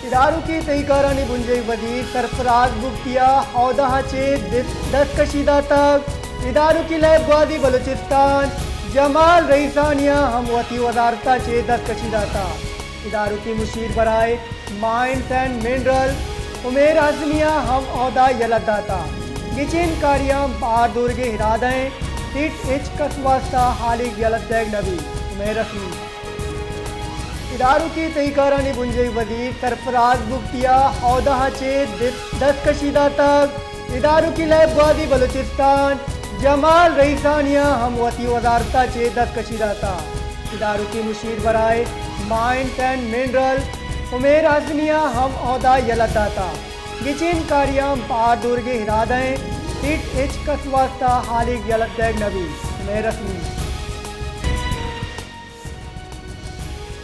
ادارکی تہی کارانی بنجاہی وزیر سرفراز بگٹی ءَ عہدہ ءَ چہ دست، دستکشی داتگ۔ ادارکی لیب گوادی بلوچستان جمال رئیسانی ءَ ہم وتی وزارت ءَ چہ دستکشی داتگ۔ ادارکی مشیر برائے مائنز اینڈ منرل عمیر ہاشمی ءَ ہم عہدہ یلہ داتگ۔ گچین کاریاں بار دورگ ءِ ارادہ ایں، سیٹ ہچ کس واستا ہالیگ یلہ دیگ نہ بیت، عمیر ہاشمی۔ ادارکی تہی کارانی بنجاہی وزیر سرفراز بگٹی ءَ عہدہ ءَ چہ دست، دستکشی داتگ۔ ادارکی لیب گوادی بلوچستان جمال رئیسانی ءَ ہم وتی وزارت ءَ چہ دستکشی داتگ۔ ادارکی مشیر برائے مائنز اینڈ منرل عمیر ہاشمی ءَ ہم عہدہ یلہ داتگ۔ گچین کاریاں بار دورگ ءِ ارادہ ایں، سیٹ ہچ کس واستا ہالیگ یلہ دیگ نہ بیت، عمیر ہاشمی۔